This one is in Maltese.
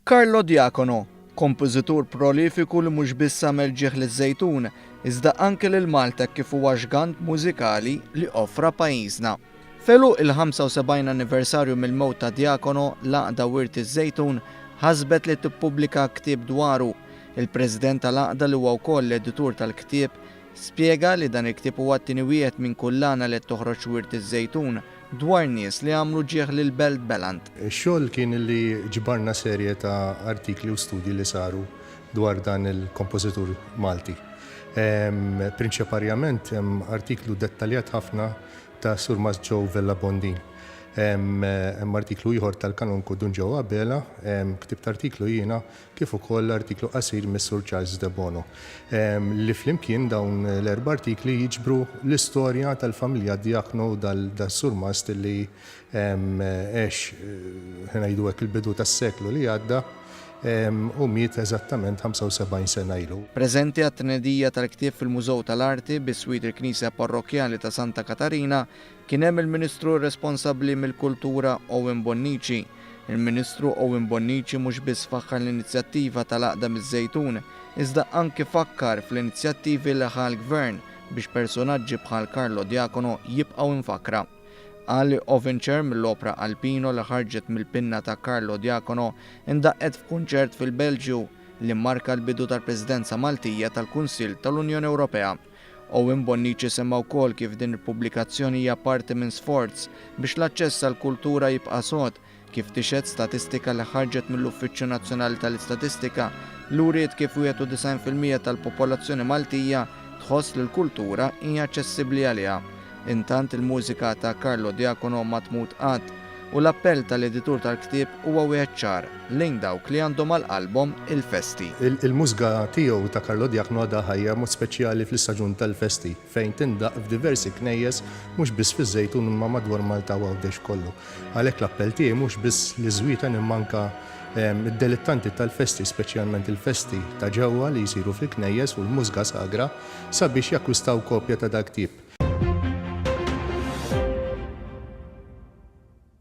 Carlo Diacono, kompożitur prolifiku li mhux biss għamel ġieħ liż-Żejtun, iżda anke lil Malta hekk kif huwa ġgant mużikali li offra pajjiżna. F'għeluq il-75 anniversarju mill-mewt ta' Diacono, l-Għaqda Wirt iż-Żejtun ħasbet li tippubblika ktieb dwaru. Il-President tal-Għaqda li huwa wkoll l-editur tal-ktieb, spjega li dan il-ktieb huwa t-tieni wieħed minn kullana li qed toħroġ Wirt iż-Żejtun dwar nies li għamlu ġieħ lil Belt Beland. Ix-xogħol kien li ġbarna serje ta' artikli u studji li saru dwar dan il-kompożitur Malti. Prinċiparjament hemm artiklu dettaljat ħafna ta' Surmast Joe Vella Bondin. Hemm artiklu ieħor tal-Kanonku Dun Joe Abela, ktibt artiklu jiena kif ukoll artiklu qasir mis-Sur Charles Debono, li flimkien dawn l-erba' artikli jiġbru l-istorja tal-familja Diacno u das-surmast li għex, ħa ngħidu hekk, il-bidu tas-seklu li għadda u miet eżattament 75 sena ilu. Preżenti għat-tnedija tal-ktieb fil-Mużew tal-Arti biswit il-Knisja Parrokkjali ta' Santa Katarina Kien hemm il-Ministru responsabbli mill-Kultura Owen Bonnici. Il-Ministru Owen Bonnici mhux biss faħħar l-inizjattiva tal-Għaqda miż-Żejtun, iżda anki fakkar fl-inizjattivi li ħa l-Gvern biex persunaġġi bħal Carlo Diacono jibqgħu mfakkra. Qal li Overture mill-opra Alpino li ħarġet mill-pinna ta' Carlo Diacono ndaqqet f'kunċert fil-Belġju li mmarka l-bidu tal-Presidenza Maltija tal-Kunsill tal-Unjoni Ewropea. Owen Bonnici semma wkoll kif din il-pubblikazzjoni hija parti minn sforz biex l-aċċess għall-kultura jibqa' sod, kif tixhed statistika li ħarġet mill-Uffiċċju Nazzjonali tal-Istatistika li wriet kif 91% tal-popolazzjoni Maltija tħoss li l-kultura hija aċċessibbli għaliha. Intant il-mużika ta' Carlo Diacono ma tmut qatt u l-appell tal-editur tal-ktieb huwa wieħed ċar lejn dawk li għandhom għal qalbhom il-festi. Il-mużika tiegħu ta' Carlo Diacono għadha ħajja b'mod speċjali fl-istaġun tal-festi fejn tindaqq f'diversi knejjes mhux biss fiż-Żejtun imma madwar Malta u Għawdex kollu. Għalhekk l-appell tiegħi mhux biss liż-Żwieten imma anke d-delittanti tal-festi speċjalment il-festi ta' ġewwa li jsiru fil-knejjes u l-mużga sagra sabiex jakkwistaw kopja ta' dal-ktieb.